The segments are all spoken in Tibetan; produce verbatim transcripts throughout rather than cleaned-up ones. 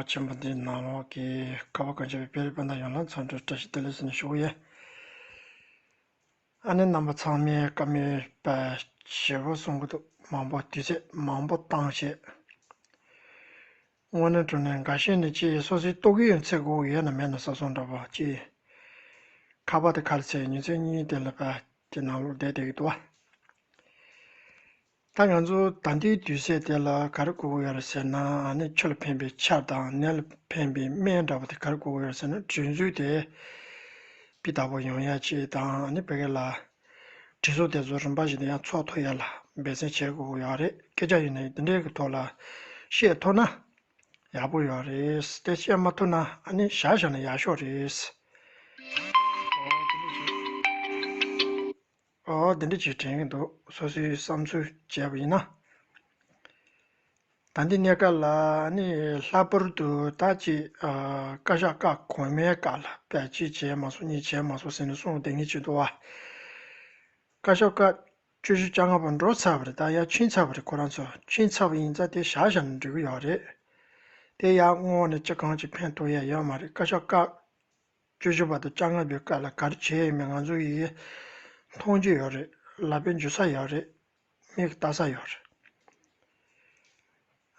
ཆེན་པོ་འདིའི་ནང་ལོགས་ཀྱི་ཁ་བ་གངས་ཅན་པའི་བོད་རིགས་སྤུན་ཟླ་ཡོངས་ལ་འཚམས་འདྲི་བཀྲ་ཤིས་བདེ་ལེགས་ཟེར་ནས་ཞུ་གི་ཡོད། ཨ་ནི་རྣམ་པ་ཚང་མས་བཀའ་མོལ་དཔེ་ཞེ་པོ་གསུང་གི་འདུག་མང་པོ་དུས་ཚོད་མང་པོ་བཏང་བྱས། དངོས་གནས་དྲང་གནས་འགའ་ཤས་ནས་ཅིག་སོ་སོའི་ལྟོ་གོས་ཡང་འཚོལ་དགོས་ཡོད་ན་མེད་ན་བསམ་སོང་འདྲ་པོ་ཅིག་ཁ་པར་དེ་ཁར་ཚེས་ཉིན་མཚན་གཉིས་དེ་ལ་ཕར་དེ་ནང་ལོགས་བསྡད་བསྡད་ཀྱི་འདུག་བ། ད་ང་ཚོ་ད་ལྟའི་དུས་ཚོད་དེ་ལ་ག་རེ་དགོས་ཀྱི་ཡོད་རེད་ཟེར་ན། ཨ་ནི་ཆུ་ལ་ཕན་པའི་ཆར་དང་ནད་ལ་ཕན་པའི་སྨན་འདྲ་པོ་དེ་ག་རེ་དགོས་ཀྱི་ཡོད་རེད་ཟེར་ན། སྒྲིག་འཛུགས་དེ་སྤུས་དག་པོ་ཡོང་ཡ་ཅིག་དང་། ཨ་ནི་བོད་སྐད་ལ་སྒྲིག་འཛུགས་དེ་ཚོ་རིམ་པ་བཞིན་དུ་ཡང་ཚུགས་ཐུབ་ཡ་ལ་འབད་བརྩོན་བྱེད་དགོས་ཀྱི་ཡོད་རེད། སྐད་ཆ་ཡིན་ནའི་འདི་འདྲའི་གི་ཐོག་ལ་བཤད་ཐུབ་ན་ཡག་པོ་ཡོད་རེད། དེ་བཤད་མ་ཐུབ་ན་ཨ་ནི་བཞག་བཞག་ན་ཡག་ཤོས་རེད། ཨོ་འདི་འདྲ་ཅིག་དྲན་གྱི་འདུག་སོ་སོའི་བསམ་ཚུལ་བྱས་པ་ཡིན་ན། ད་ལྟའི་གནས་སྐབས་ལ་ནི་ལྷག་པར་དུ་ད་ཅིག་ཨ་བཀའ་ཤག་བཀའ་གོང་མའི་བཀའ་ལ་དཔེ་གཅིག་བྱས་མ་སོང་གཉིས་བྱས་མ་སོང་ཟེར་ནས་གསུངས་བསྡད་མཁན་ཅིག་འདུག་བ། བཀའ་ཤག་བཀའ་བཅུ་བཞི་བཅོ་ལྔ་པ་འགྲོ་ཚར་བ་རེད། ད་ཡར་ཕྱིན་ཚར་བ་རེད། ཁོ་རང་ཚོ་ཕྱིན་ཚར་བ་ཡིན་ཙང་དེ་བཞག་བཞག་ན་འགྲིག་གི་ཡོད་རེད། དེ་ཡར་སྔོན་ནས་ཅི་གང་ཅིག་ཕན་ཐོགས་ཡ་ཡོད་མ་རེད། བཀའ་ཤག་བཀའ་བཅུ་བཞི་པ་དང་བཅོ་ལྔ་པའི་བཀའ་ལ་ག་རེ་བྱས་ཡོད་མེད་ང་ཚོ་ཡིས་མཐོང་རྒྱུ་ཡོད་རེད། ལག་པས་འཇུ་ས་ཡོད་རེད། མིག་ལྟ་ས་ཡོད་རེད།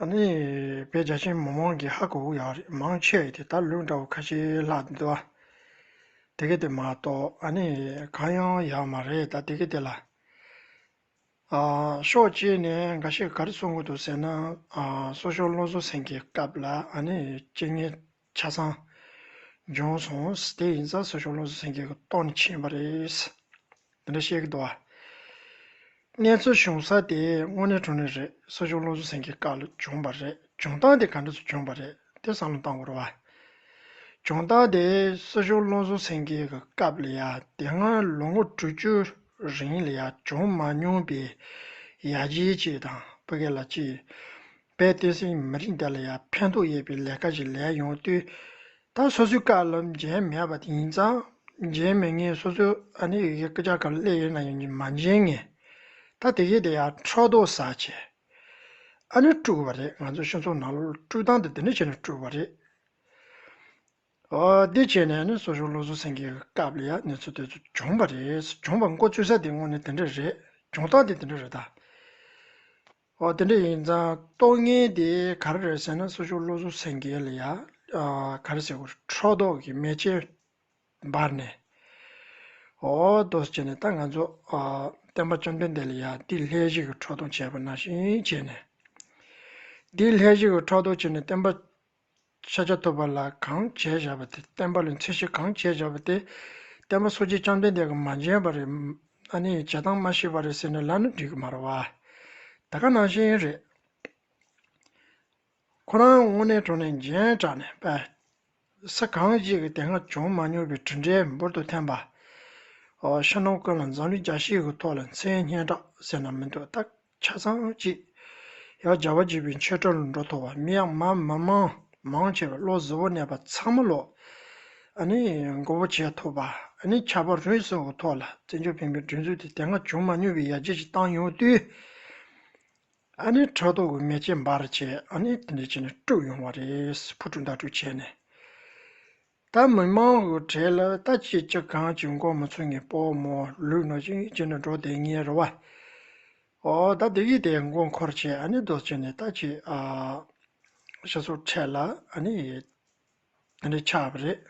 ཨ་ནི་བོད་རྒྱ་ཆེན་མི་མང་གིས་ཧ་གོ་གི་ཡོད་རེད། མང་ཆེ་བས་དེ་ལྟར་ལུགས་འདྲ་བོ་ཁ་ཤས་ལྷག་འདུག་བ། དེ་ག་དེ་མ་གཏོགས་ཨ་ནི་གང་ཡང་ཡོད་མ་རེད། ད་དེ་ག་དེ་ལ། ཨ་ཕྱོགས་གཅིག་ནས་འགའ་ཤས་ག་རེ་གསུང་གི་འདུག་ཟེར་ན། ཨ་སྲོག་ཤོར་བློ་བཟང་སེང་གེའི་སྐབས་ལ་ཨ་ནི་རྐྱེན་ངན་ཆ་ཚང་བྱུང་སོང་། དེ་ཡིན་ཙང་སྲོག་ཤོར་བློ་བཟང་སེང་གེ་གིས་གཏོར་ནས་ཕྱིན་པ་རེད། དེ་འདྲ་བཤད་ཀྱི་འདུག་བ། གནས་ཚུལ་བྱུང་ས་དེ་དངོས་གནས་དྲང་གནས་རེད། སྲོག་ཤོར་བློ་བཟང་སེང་གེའི་སྐབས་ལ་བྱུང་བ་རེད། བྱུང་སྟངས་དེ་ག་འདྲ་ཚོ་བྱུང་བ་རེད། དེ་བསམ་བློ་བཏང་དགོས་རེད་བ། བྱུང་སྟངས་དེ་སྲོག་ཤོར་བློ་བཟང་སེང་གེ་གི་སྐབས་ལ་ཡ་དེ་སྔ་ལོ་ངོ་དྲུག་ཅུ་རིང་ལ་ཡ་བྱུང་མ་མྱོང་པའི་ཡར་རྒྱས་ཅིག་དང་། བོད་སྐད་ལ་ཅིག་བོད་བསྟན་སྲིད་མི་རིགས་འདི་ལ་ཡ་ཕན་ཐོགས་ཡོད་པའི་ལས་ཀ་ཞིག་ལས་ཡོང་དུས། ད་སོ་སོའི་བཀའ་སློབ་འཇལ་མེད་པ་དེ་ཡིན་ཙང་། འཇལ་མེད་མཁན་སོ་སོའི་ཨ་ནི་ཡི་གེ་ཀི་ཅག་ག་ལ་སླེབས་ཡོད་ན་ཡང་མ་འཇལ་མཁན། ད་དེ་གས་དེ་ཡང་ཕྲག་དོག་ཟ་བྱས། ཨ་ནི་དཀྲུགས་པ་རེད། ང་ཚོ་སྤྱི་ཚོགས་ནང་ལོགས་དཀྲུག་སྟངས་དེ་དེ་འདྲ་བྱས་ནས་དཀྲུགས་པ་རེད། ཨོ་འདི་བྱས་ནས་ནི་སྲོག་ཤོར་བློ་བཟང་སེང་གེའི་སྐབས་ལ་ཡང་གནས་ཚུལ་དེ་ཚོ་བྱུང་བ་རེད། བྱུང་བ་འགོ་བཙུགས་ས་དེ་དངོས་གནས་དེ་འདྲ་རེད། བྱུང་སྟངས་དེ་དེ་འདྲ་རེད་ད། ཨོ་དེ་འདྲ་ཡིན་ཙང་གཏོར་མཁན་དེ་ག་རེ་རེད་ཟེར་ན། སྲོག་ཤོར་བློ་བཟང་སེང་གེ་ལ་ཡ་ཨ་ག་རེ་ཟེར་དགོས། ཕྲག་དོག་གི་མེ་ལྕེ་འབར་ནས། ཨོ་དོ་བྱས་ནས་ད་ང་ཚོ་ཨ་བསྟན་པ་བཅོམ་ལྡན་འདས་ལ་ཡ་འདི་སླད་ཞིག་གི་ཕྲག་དོག་བྱས་པ་ནང་བཞིན་བྱས་ནས། འདི་སླད་ཞིག་གི་ཕྲག་དོག་བྱས་ནས་བསྟན་པ་ཤཱཀྱ་ཐུབ་པ་ལ་གང་བྱས་བཞག་པ་དེ། བསྟན་པ་ལ་འཚེ་ཞིག་གང་བྱས་བཞག་པ་དེ། བསྟན་པ་སངས་རྒྱས་བཅོམ་ལྡན་འདས་ཀྱིས་མ་མཇལ་བ་རེད། ཨ་ནི་བྱེད་སྟངས་མ་ཤེས་པ་རེད་ཟེར་ནས་ལབ་ན་འགྲིག་གི་མ་རེད་བ། ད་ག་ནང་བཞིན་རེད། ཁོ་རང་དངོས་གནས་དྲང་གནས་རྗེན་དྲགས་ནས་པས། ས་གང་ཞིག་གི་དེ་སྔ་བྱུང་མ་མྱོང་བའི་གྲུབ་འབྲས་འབུར་དུ་ཐོན་པ། ཨོ་ཕྱི་ནང་ཀུན་ལ་འཛམ་གླིང་རྒྱལ་སྤྱིའི་གི་ཐོག་ལ་མཚན་སྙན་གྲགས་ཟེར་ན་མི་འདུག་ད་ཆ་ཚང་གཅིག་ཡང་རྒྱལ་བ་དགྱེས་པའི་མཆོད་སྤྲིན་ལ་འགྲོ་ཐུབ་པ། མི་ཡག་མ་མི་མང་མང་ཆེ་བ་བློ་གཟུ་བོ་གནས་པ་ཚང་མ་ལོ། ཨ་ནི་མགོ་བོ་བྱས་ཐུབ་པ། ཨ་ནི་ཁྱད་པར་རིག་གསུམ་གི་ཐོག་ལ་བཙན་བྱོལ་བོད་མིའི་སྒྲིག་འཛུགས་དེ་དེ་སྔ་བྱུང་མ་མྱོང་བའི་ཡར་རྒྱས་ཤིག་བཏང་ཡོང་དུས། ཨ་ནི་ཕྲག་དོག་གི་མེ་ལྕེ་འབར་བྱས། ཨ་ནི་དེ་འདྲ་བྱས་ནས་དཀྲུགས་ཡོང་བ་རེད། ཕུ་དཀྲུགས་མདའ་དཀྲུགས་བྱས་ནས། ད་མི་མང་གི་གྲས་ལ་ད་ཅིག་ཅིག་གང་ཅིག་མགོ་མི་ཚོས་མཁན་སྤོ་མོ་ལུག་ནང་བཞིན་བྱས་ནས་འགྲོ་བསྡད་མཁན་རེད་བ། ཨོ་ད་དེ་གི་དེ་མགོ་འཁོར་བྱས། ཨ་ནི་དོ་བྱས་ནས་ད་ཅིག་ཨ་སྤྱི་ཚོགས་ཁྲོད་ལ་ཨ་ནི་དེ་འདྲ་ཆགས་པ་རེད།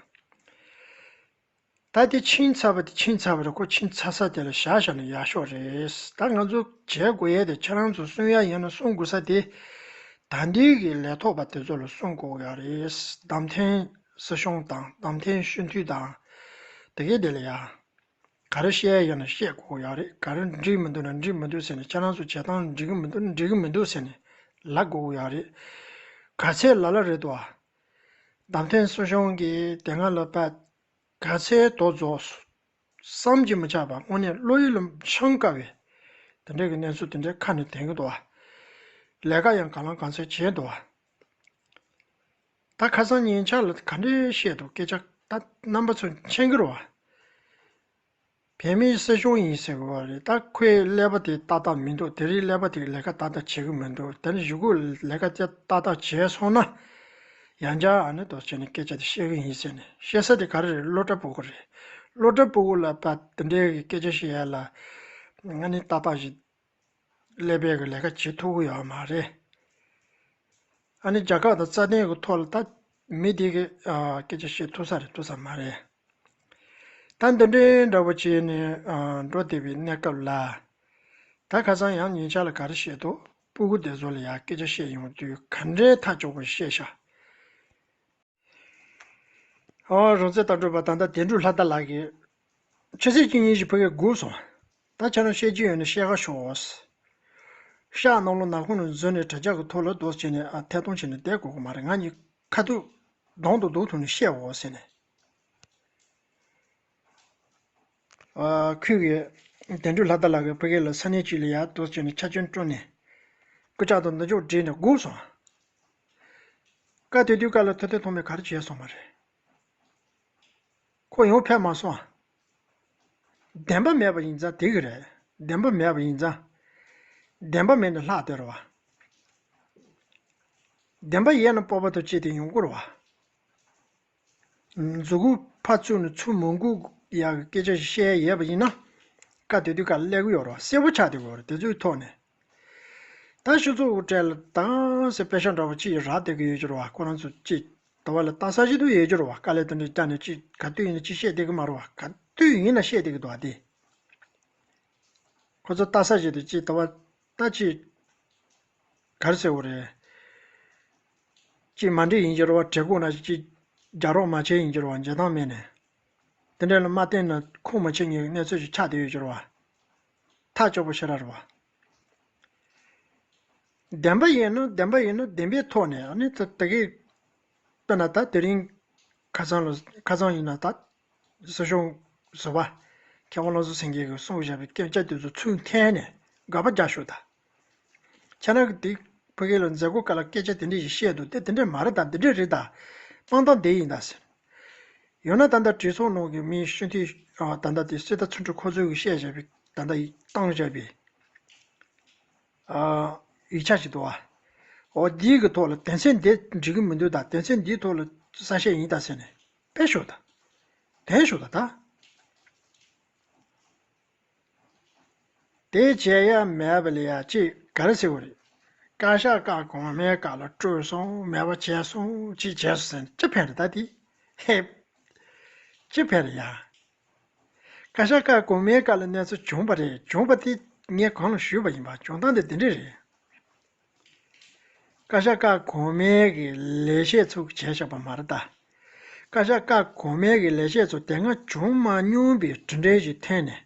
ད་དེ་ཕྱིན་ཚར་བ་དེ་ཕྱིན་ཚར་བ་རེད། ཁོ་ཕྱིན་ཚར་ས་དེ་ལ་བཞག་བཞག་ན་ཡག་ཤོས་རེད། ད་ང་ཚོ་བྱེད་དགོས་ཡས་དེ། ཁྱེད་རང་ཚོ་གསུང་ཡ་ཡིན་ན་གསུང་དགོས་ས་དེ། ད་ལྟའི་གི་ལས་ཐོག་པ་དེ་ཚོ་ལ་གསུང་དགོས་ཡ་རེད། བདམས་ཐོན་སྲིད་གཞུང་དང་བདམས་ཐོན་སྤྱི་འཐུས་དང་། དེ་གས་དེ་ལ་ཡ་ག་རེ་བཤད་ཡ་ཡིན་ན་བཤད་དགོས་ཡ་རེད། ག་རེ་འགྲིག་མི་འདུག་ན་འགྲིག་མི་འདུག་ཟེར་ནས། ཁྱེད་རང་ཚོ་བྱེད་སྟངས་འགྲིག་གི་མི་འདུག་ན་འགྲིག་གི་མི་འདུག་ཟེར་ནས་ལབ་དགོས་ཡ་རེད། ག་ཚད་ལ་ལ་རེད་དོ། བདམས་ཐོན་སྲིད་གཞུང་གིས་དེ་སྔ་ལ་ཕར་ག་ཚད་དོ་རྫོགས་བསམ་གྱིས་མི་ཁྱབ་པ། དངོས་གནས་བློ་ཡུལ་ལ་འཆང་དཀའ་བའི་དེ་འདྲའི་གི་གནས་ཚུལ་དེ་འདྲའི་ཁ་ནས་དྲན་གྱི་འདུག་བ། ལས་ཀ་ཡང་གང་ལ་གང་འཚམ་བྱས་འདུག་བ། ད་ཁ་སང་ཉིན་ཆ་ལ་ག་འདྲའི་བཤད་འདུག་སྐད་ཆ་ད་རྣམ་པ་ཚོ་མཁྱེན་གྱི་རེད་བ། བོད་མིའི་སྲིད་གཞུང་ཡིན་ཟེར་གྱི་ཡོད་རེད། ད་ཁོའི་ཀླད་པ་དེ་ཏག་ཏག་མི་འདུག་དེ་རིང་ཀླད་པ་དེ་ལས་ཀ་ཏག་ཏག་བྱེད་ཀྱི་མི་འདུག་དེ་ནི་གཞུག་གུ་ལས་ཀ་དེ་ཏག་ཏག་བྱས་སོང་ན། ཡང་བསྐྱར་ཨ་ནི་འདུག་བྱས་ནས་སྐད་ཆ་དེ་བཤད་གི་ཡིན་ཟེར་ནས། བཤད་ས་དེ་ག་རེ་རེད། སློབ་གྲྭ་ཕྲུ་གུ་རེད། སློབ་གྲྭ་ཕྲུ་གུ་ལ་ཕར་དེ་འདྲའི་གི་སྐད་ཆ་བཤད་ཡ་ལ་ཨ་ནི་ཏག་ཏག་ཞིག་ཀླད་པའི་གི་ལས་ཀ་བྱེད་ཐུབ་ཀྱི་ཡོད་མ་རེད། ཨ་ནི་རྒྱལ་ཁབ་དང་རྩ་དོན་གྱི་ཐོག་ལ་ད་མི་དེ་གི་ཨ་སྐད་ཆ་བཤད་ཐུབ་ས་རེད་ཐུབ་ས་མ་རེད། ད་འདི་འདྲའི་འདྲ་པོ་བྱས་ནས་ཨ་འགྲོ་བསྡད་པའི་གནས་སྐབས་ལ། ད་ཁ་སང་ཡང་ཉེ་ཆར་ལ་ག་རེ་བཤད་འདུག་ཕྲུ་གུ་དེ་ཚོ་ལ་ཡང་སྐད་ཆ་བཤད་ཡོང་དུས་ག་འདྲའི་ཐག་ཆོད་པོ་བཤད་ཤག་ཨོ། རང་བཙན་ལྟ་གྲུབ་པ་ད་ལྟ་དོན་གྲུབ་ལྷ་དར་ལགས་ཀྱིས་ཆུ་ཚོད་གཅིག་གཉིས་ཤིག་ཕ་གིར་སྒུག་སོང་། ད་ཁྱེད་རང་བཤད་རྒྱུ་ཡོད་ན་བཤད་ག་ཤོག་ཤག་ནང་ལོགས་ནག་ཁུང་ནང་འཛུལ་ནས་དྲ་རྒྱ་གི་ཐོག་ལ་རྡོ་བྱས་ནས་ཨ་ཐད་གཏོང་བྱས་ནས་བསྡད་དགོས་ཀྱི་མ་རེད། ང་གཉིས་ཁ་ཐུག་གདོང་དང་གདོང་ཐུག་ནས་བཤད་འོ་ཟེར་ནས། ཨ་ཁོས་གི་དོན་གྲུབ་ལྷ་དར་ལགས་ཀྱིས་ཕ་གི་ལ་ས་གནས་གཅིག་ལ་ཡར་རྡོ་བྱས་ནས་ཆ་རྐྱེན་སྤྲོད་ནས་སྐུ་ལྕགས་དང་མདའ་མཆོག་བསྒྲིལ་ནས་སྒུག་སོང་། བཀའ་སྡོད་དུས་སྐབས་ལ་ཐུབ་བསྟན་ཐོགས་མེད་ག་རེ་བྱས་སོང་བ་རེད། ཁོ་ཡང་ཕེབས་མ་སོང་། བདེན་པ་མེད་པ་ཡིན་ཙང་དེ་གི་རེད། བདེན་པ་མེད་པ་ཡིན་ཙང་། བདེན་པ་མེད་ན་ལྷག་བསྡད་རེད་བ། བདེན་པ་ཡོད་ན་སྤོབས་པ་དང་བཅས་ཏེ་ཡོང་གི་རེད་བ། མཛུ་གུ་ཕར་བཙུགས་ནས་ཚུར་མ་འགུག་ཡག་གི་སྐད་ཆ་ཞིག་བཤད་ཡས་ཡོད་པ་ཡིན་ན། བཀའ་སྡོད་དུས་སྐབས་ལ་སླེབས་ཀྱི་ཡོད་རེད་བ། གསལ་པོ་ཆགས་བསྡད་ཀྱི་ཡོད་རེད། དེ་ཚོའི་ཐོག་ནས། ད་སྤྱི་ཚོགས་གྲས་ལ་དྭངས་སེ་དཔེ་ཤག་འདྲ་པོ་ཅིག་རག་བསྡད་ཀྱི་ཡོད་ཀྱི་རེད་བ། ཁོ་རང་ཚོ་ཅིག་ད་བར་ལ་ལྟ་ས་ཞིག་ཏུ་ཡོད་ཀྱི་རེད་བ། དཀའ་ལས་དེ་འདྲ་བརྒྱབ་ནས་ཅིག་ག་དུས་ཡིན་ན་ཅིག་བཤད་བསྡད་ཀྱི་མ་རེད་བ། ག་དུས་ཡིན་ན་བཤད་བསྡད་ཀྱི་འདུག་བ་དེ། ཁོ་ཚོ་ལྟ་ས་ཞིག་ཏུ་ཅིག་ད་བར་ད་ཅིག་ག་རེ་ཟེར་དགོས་རེད། ཅིག་མ་འགྲིག་ཡིན་ཀྱི་རེད་བ། བྲེལ་ཁུག་ན་ཅིག་རྒྱག་རོགས་མ་བྱས་ཡིན་ཀྱི་རེད་བ། འཇོན་ཐང་མེད་ནས། དེ་འདྲ་ལ་མ་བརྟེན་ན་ཁུངས་མ་འཁྱོལ་མཁན་གྱི་གནས་ཚུལ་ཞིག་ཆགས་བསྡད་ཡོད་ཀྱི་རེད་བ། ཐག་ཆོད་པོ་ཞེ་དྲག་རེད་བ། བདེན་པ་ཡིན་ན་བདེན་པ་ཡིན་ན་བདེན་པའི་ཐོག་ནས་ཨ་ནི་ད་ད་གིན་དཔེར་ན་ད་དེ་རིང་ཁ་སང་ལ་ཁ་སང་ཡིན་ན་ད་སྲིད་སྐྱོང་ཟུར་པ་མཁས་དབང་བློ་བཟང་སེང་གེ་གིས་གསུངས་བཞག་པའི་སྐད་ཆ་དེ་ཚོ་ཚུར་འཐེན་ནས་དགག་པ་རྒྱག་ཤོག་ད། ཁྱེད་རང་གིས་དེ་ཕ་གི་ལ་མཛད་སྒོ་སྐབས་ལ་སྐད་ཆ་དེ་འདྲ་ཞིག་བཤད་འདུག་དེ་དེ་འདྲ་མ་རེད་ད། འདི་འདྲ་རེད་ད། དཔང་རྟགས་འདི་ཡིན་ད་ཟེར། ཡང་ན་ད་ལྟ་གྲོས་ཚོགས་ནང་གི་མི་སྤྱི་འཐུས་ཨ་ད་ལྟ་དེ་གསེར་རྟ་ཚུལ་ཁྲིམས་ཁོ་ཚོས་གི་བཤད་བཞག་པའི་ད་ལྟ་བཏང་བཞག་པའི་ཨ་ཡིག་ཆ་ཞིག་འདུག་ཨ། འོ་འདིའི་གི་ཐོག་ལ་དོན་ཚན་འདི་འགྲིག་གི་མི་འདུག་ད། དོན་ཚན་འདིའི་ཐོག་ལ་གསལ་བཤད་ཡིན་ད་ཟེར་ནས་ཕེབས་ཤོག་ད། ཕེབས་ཤོག་ད་ད། དེ་བྱས་ཡ་མེད་པ་ལ་ཡ་ཅིག་ག་རེ་ཟེར་བ་རེད། བཀའ་ཤག་བཀའ་གོང་མའི་བཀའ་ལ་སྤྲོད་སོང་། མེད་པ་བྱས་སོང་། ཅིག་བྱས་སོང་ཟེར་ན་ཅི་ཕན་རེད་ད་དེ། ཧེ། ཅི་ཕན་རེད་ཡ། བཀའ་ཤག་བཀའ་གོང་མའི་བཀའ་ལ་གནས་ཚུལ་བྱུང་བ་རེད། བྱུང་བ་དེ་ངས་གོང་ལ་ཞུས་པ་ཡིན་པ། བྱུང་སྟངས་དེ་འདི་འདྲ་རེད། བཀའ་ཤག་བཀའ་གོང་མའི་གི་ལས་བྱེད་ཚོ་བྱས་བཞག་པ་མ་རེད་ད། བཀའ་ཤག་བཀའ་གོང་མའི་གི་ལས་བྱེད་ཚོ་དེ་སྔ་བྱུང་མ་མྱོང་པའི་གྲུབ་འབྲས་ཞིག་འཐེན་ནས།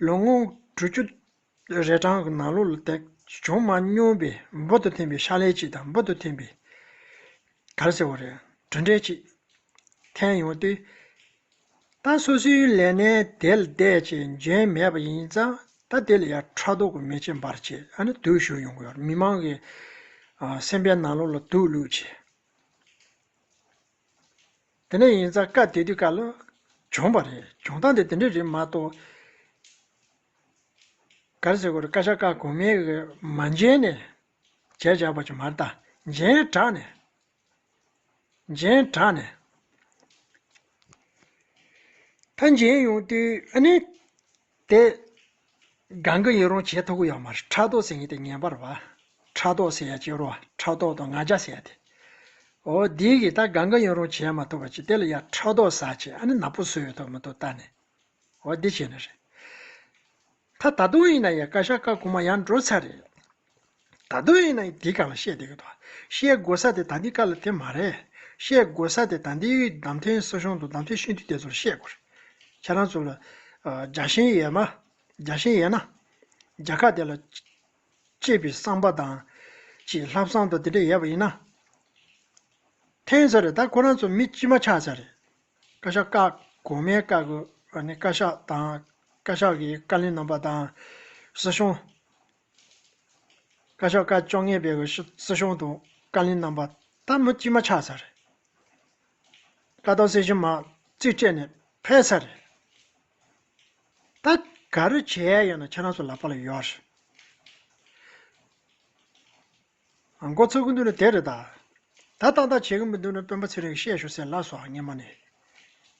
ལོ་ངོ་དྲུག་ཅུ་རེ་གྲངས་ཀྱི་ནང་ལོགས་ལ་དེ་བྱུང་མ་མྱོང་པའི་འབུར་དུ་ཐོན་པའི་ཕྱག་ལས་ཅིག་དང་། འབུར་དུ་ཐོན་པའི་ག་རེ་ཟེར་བ་རེད། གྲུབ་འབྲས་ཅིག་འཐེན་ཡོང་དུས། ད་སོ་སོའི་ལས་གནས་དེ་ལ་བསྡད་བྱས་འཇོན་མེད་པ་ཡིན་ཙང་། ད་དེ་ལ་ཡང་ཕྲག་དོག་གི་མེ་ལྕེ་འབར་བྱས་ཨ་ནི་སྡུག་ཤོས་ཡོང་གི་ཡོད་རེད། མི་མང་གི་ཨ་སེམས་པའི་ནང་ལོགས་ལ་སྡུག་བླུགས་བྱས། དེ་འདྲ་ཡིན་ཙང་བཀའ་སྡོད་དུས་སྐབས་ལ་བྱུང་བ་རེད། བྱུང་སྟངས་དེ་དེ་འདྲ་རེད་མ་གཏོགས། ག་རེ་ཟེར་དགོས་རེད། བཀའ་ཤག་བཀའ་གོང་མའི་གི་མ་འཇོན་ནས་བྱས་བཞག་པ་ཅིག་མ་རེད་ད། འཇོན་དྲགས་ནས། འཇོན་དྲགས་ནས། ད་འཇོན་ཡོང་དུས་ཨ་ནི། དེ་གང་གི་ཡིན་རུང་བྱེད་ཐུབ་ཀྱི་ཡོད་མ་རེད། ཕྲག་དོག་ཟེར་མཁན་དེ་ངན་པ་རེད་བ། ཕྲག་དོག་ཟེར་ཡ་ཅིག་ཡོད་རེད་བ། ཕྲག་དོག་དང་ང་རྒྱལ་ཟེར་ཡ་དེ། འོ་འདི་གིས་ད་གང་གི་ཡིན་རུང་བྱེད་མ་ཐུབ་པ་ཅིག་དེ་ལ་ཡ་ཕྲག་དོག་ཟ་བྱས་ཨ་ནི་ནག་པོ་བཟོས་ཡོད་ཐུབ་མི་ཐུབ་ལྟ་ནས། འོ་འདི་བྱས་ནས་རེད། ད་ད་དུང་ཡིན་ན་ཡང་བཀའ་ཤག་བཀའ་གོང་མ་ཡར་འགྲོ་ཚར་རེད། ད་དུང་ཡིན་ན་ཡང་འདི་སྒང་ལ་བཤད་བསྡད་ཀྱི་འདུག་བཤད་དགོས་ས་དེ་ད་འདི་སྐབས་ལ་དེ་མ་རེད། བཤད་དགོས་ས་དེ་ད་འདི་བདམས་ཐོན་སྲིད་གཞུང་དང་བདམས་ཐོན་སྤྱི་འཐུས་དེ་ཚོར་བཤད་དགོས་རེད། ཁྱེད་རང་ཚོ་ལ་ཨ་རྒྱལ་ཞེན་ཡོད་མ། རྒྱལ་ཞེན་ཡོད་ན། རྒྱལ་ཁབ་དེ་ལ་གཅེས་པའི་བསམ་པ་དང་། ཅིག་ལྷག་བསམ་དང་དེ་འདྲ་ཡོད་པ་ཡིན་ན། ཐོན་ས་རེད། ད་ཁོ་རང་ཚོ་མི་དཀྱུས་མ་ཆགས་ས་རེད། བཀའ་ཤག་བཀའ་གོང་མའི་བཀའ་གི་ཨ་ནི་བཀའ་ཤག་དང་། བཀའ་ཤག་གི་བཀའ་བློན་རྣམ་པ་དང་། སྲིད་གཞུང་། བཀའ་ཤག་བཀའ་བཅོ་ལྔ་པའི་གི་སྲིད་སྲིད་གཞུང་དང་བཀའ་བློན་རྣམ་པ་ད་མི་དཀྱུས་མ་ཆགས་ས་རེད། བཀའ་སྡོམ་གསན་ཞིབ་མ་རྩིས་སྤྲད་ནས་ཕེབས་ས་རེད། ད་ག་རེ་བྱས་ཡོད་ན་ཁྱེད་རང་ཚོ་ལག་པ་ལ་ཡོད་རེད། མགོ་ཚོས་ཀྱི་འདུག་ན་དེ་རེད་ད། ད་ཏག་ཏག་བྱེད་ཀྱི་མི་འདུག་ན་སྤེན་པ་ཚེ་རིང་གིས་བཤད་ཤོག་ཟེར་ལབ་སོང་སྔོན་མ་ནས།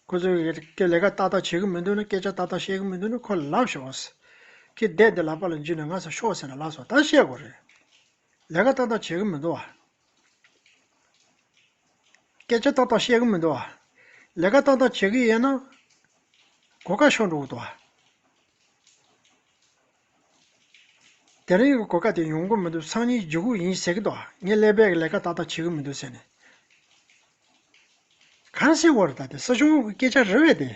ཁོ་ཚོས་ལས་ཀ་ཏག་ཏག་བྱེད་ཀྱི་མི་འདུག་ན། སྐད་ཆ་ཏག་ཏག་བཤད་ཀྱི་མི་འདུག་ན་ཁོ་ལབ་ཤོག་ཟེར། ཁྱེད་བསྡད་དེ་ལག་པ་ལ་འཇུས་ནས་ང་ཚོ་ཤོག་ཟེར་ན་ལབ་སོང་། ད་བཤད་དགོས་རེད། ལས་ཀ་ཏག་ཏག་བྱེད་ཀྱི་མི་འདུག་བ། སྐད་ཆ་ཏག་ཏག་བཤད་ཀྱི་མི་འདུག་བ། ལས་ཀ་ཏག་ཏག་བྱེད་ཀྱི་ཡོད་ན། གོ་སྐབས་ཤོར་འགྲོ་གི་འདུག་བ། དེ་རིང་གི་གོ་སྐབས་དེ་ཡོང་གི་མི་འདུག་སང་ཉིན་ལྗིད་ཁོག་ཡིན་ཟེར་གྱི་འདུག་བ། ངས་ཀླད་པའི་ལས་ཀ་ཏག་ཏག་བྱེད་ཀྱི་མི་འདུག་ཟེར་ནས། ག་རེ་ཟེར་བ་རེད། ད་དེ་སྲིད་སྐྱོང་གི་སྐད་ཆ་རེད་པས། དེ་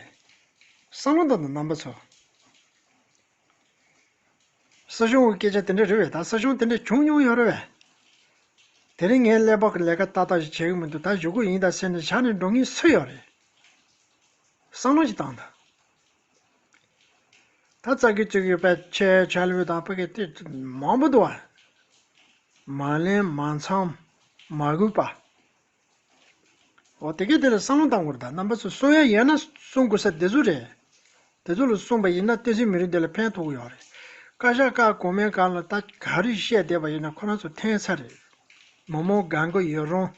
བསམ་བློ་བཏང་དང་རྣམ་པ་ཚོ། སྲིད་སྐྱོང་གི་སྐད་ཆ་དེ་འདྲ་རེད་པས། ད་སྲིད་སྐྱོང་དེ་འདྲ་བྱུང་མྱོང་ཡོད་རེད་པས། དེ་རིང་ངའི་ཀླད་པ་གི་ལས་ཀ་ཏག་ཏག་ཞིག་བྱེད་ཀྱི་མི་འདུག་ད་ལྗིད་ཁོག་ཡིན་ད་ཟེར་ནས་བཞག་ནས་འགྲོ་མཁན་སུ་ཡོད་རེད། བསམ་བློ་ཞིག་བཏང་དང་། ད་རྩ་གི་གཅིག་གི་པའི་ཆེ་ཆ་ལུས་དང་ཕ་གི་དེ་མང་པོ་འདུག་བ། མ་ལེན་མ་འཚམ་མ་གུས་པ། འོ་དེ་གས་དེ་ལ་བསམ་བློ་བཏང་དགོས་རེད། ད་རྣམ་པ་ཚོ་གསུང་ཡ་ཡོད་ན་གསུང་དགོས་ས་དེ་ཚོ་རེད། དེ་ཚོ་ལ་གསུངས་པ་ཡིན་ན་བསྟན་སྲིད་མི་རིགས་འདི་ལ་ཕན་ཐོགས་ཀྱི་ཡོད་རེད། བཀའ་ཤག་བཀའ་གོང་མའི་སྒང་ལ་ད་ག་རེ་བཤད་བསྡད་པ་ཡིན་ན་ཁོ་རང་ཚོ་ཐོན་ཚར་རེད། མི་མང་གང་ག་ཡོད་རུང་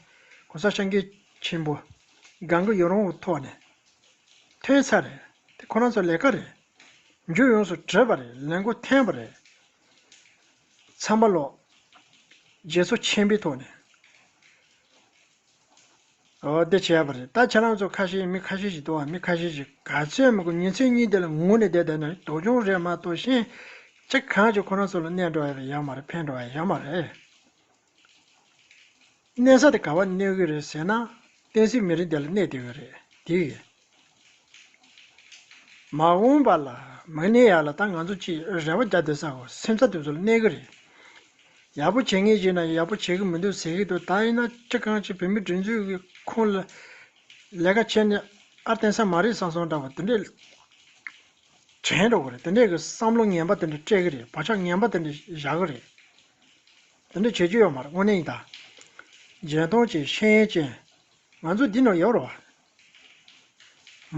གོང་ས་སྐྱབས་མགོན་ཆེན་པོ་གང་ག་ཡོད་རུང་གི་ཐོག་ནས་ཐོན་ཚར་རེད། དེ་ཁོ་རང་ཚོ་ལས་ཀ་རེད། མཇུག་ཡོངས་སུ་གྲུབ་པ་རེད། ལས་འགུལ་ཐོན་པ་རེད། ཚང་མ་ལོ་རྗེས་སུ་མཁྱེན་པའི་ཐོག་ནས། འོ་དེ་བྱས་པ་རེད། ད་ཁྱེད་རང་ཚོ་ཁ་ཤས་མི་ཁ་ཤས་ཤིག་འདུག་བ། མི་ཁ་ཤས་ཤིག་ག་ཚོད་མི་དགོས་ཉིན་མཚན་གཉིས་དེ་ལ་ངུ་ནས་བསྡད་བསྡད་ན་དོ་སྦྱོང་རེད་མ་གཏོགས་གཞན་ཅི་གང་ཅི་ཁོ་རང་ཚོ་ལ་གནོད་འགྲོ་ཡ་ཡོད་མ་རེད། ཕན་འགྲོ་ཡ་ཡོད་མ་རེད། གནས་ས་དེ་ག་བ་གནས་གི་རེད་ཟེར་ན་བསྟན་སྲིད་མི་རིགས་དེ་ལ་གནས་བསྡད་ཡོད་རེད། དེ་ཡིན། མ་འོངས་པ་ལ་མི་གནས་ཡ་ལ་ད་ང་ཚོ་ཅིག་རེ་བ་རྒྱག་བསྡད་ས་གོ་སེམས་རྩ་དེ་ཚོ་ལ་གནས་གི་རེད། ཡག་པོ་བྱེད་ངེས་བྱས་ན་ཡག་པོ་བྱེད་གི་མི་འདུག་ཟེར་གི་འདུག་ད་ཡིན་ན་ཅི་གང་ཅི་བོད་མི་སྒྲིག་འཛུགས་ཀྱི་ཁོངས་ལ་ལས་ཀ་བྱས་ནས་ཨ་བསྟན་ས་མ་རེད་བསམ་སོང་འདྲ་བ་དེ་འདྲས་དྲན་འགྲོ་གི་རེད། དེ་འདྲས་ཀྱི་བསམ་བློ་ངན་པ་དེ་འདྲས་སྤྲད་གི་རེད། བག་ཆགས་ངན་པ་དེ་འདྲས་བཞག་གི་རེད། དེ་འདྲས་བྱེད་རྒྱུ་ཡོད་མ་རེད། དངོས་གནས་ཡིན་ད། རྒྱལ་མཐོང་ཅན་ཤེས་ཡོན་ཅན་ང་ཚོ་འདི་ནང་ཡོད་རེད་བ།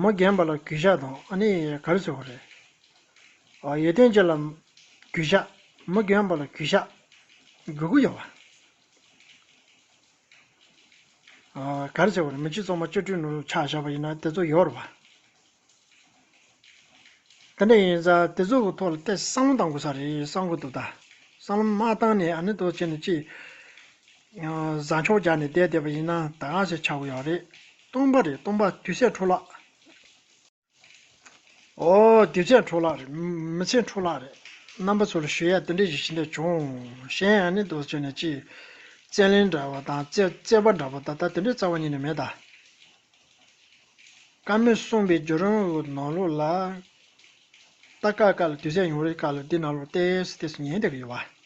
མི་རྒན་པ་ལ་གུས་ཞབས་དང་ཨ་ནི་ག་རེ་ཟེར་དགོས་རེད། ཨ་ཡོན་ཏན་ཅན་ལ་གུས་ཞབས། མི་རྒན་པ་ལ་གུས་ཞབས་དགོས་ཀྱི་ཡོད་པ། ཨ་ག་རེ་ཟེར་དགོས་རེད། མི་སྤྱི་ཚོགས་མ་བཅུ་དྲུག་ནང་ལ་ཆ་བཞག་པ་ཡིན་ན་དེ་ཚོ་ཡོད་རེད་པ། དེ་འདྲ་ཡིན་ཙང་དེ་ཚོ་གི་ཐོག་ལ་ཏོག་ཙམ་བསམ་བློ་གཏང་དགོས་ས་རེད་བསམ་གི་འདུག་ད་བསམ་བློ་མ་བཏང་ནས་ཨ་ནི་དོ་བྱས་ནས་ཅིག་ཡང་བཟའ་འཆོག་རྒྱག་ནས་བསྡད་བསྡད་པ་ཡིན་ན་ད་ག་ཟེ་ཆགས་ཀྱི་ཡོད་རེད། སྟོང་པ་རེད། སྟོང་པ་དུས་ཚོད་འཕྲོ་བརླག་ཨོ་དུས་ཚོད་འཕྲོ་བརླག་རེད། མི་ཚེ་འཕྲོ་བརླག་རེད། རྣམ་པ་ཚོ་ལ་ཞུ་ཡ་དེ་འདྲ་ཞིག་ཞིག་འདྲ་བྱུང་། གཞན་ཡང་ནི་དུ་བྱས་ནས་ཅིག་རྩེད་ལེན་འདྲ་བ་དང་རྩེད་རྩེད་པ་འདྲ་བ་ད་ལྟ་དེ་འདྲའི་རྩ་བ་ཉིད་ནས་མེད་ད། བཀའ་མོལ་གསུངས་པའི་བརྒྱུད་རིམ་གྱི་ནང་ལོགས་ལ། ད་ཀ་ཀ་ལ་དུས་ཚོད་ཡོང་རེས་ཀ་ལ་འདི་ནང་ལོགས་ཏེས་ཏེས་ཉན་བསྡད་ཀྱི་ཡོད་པ།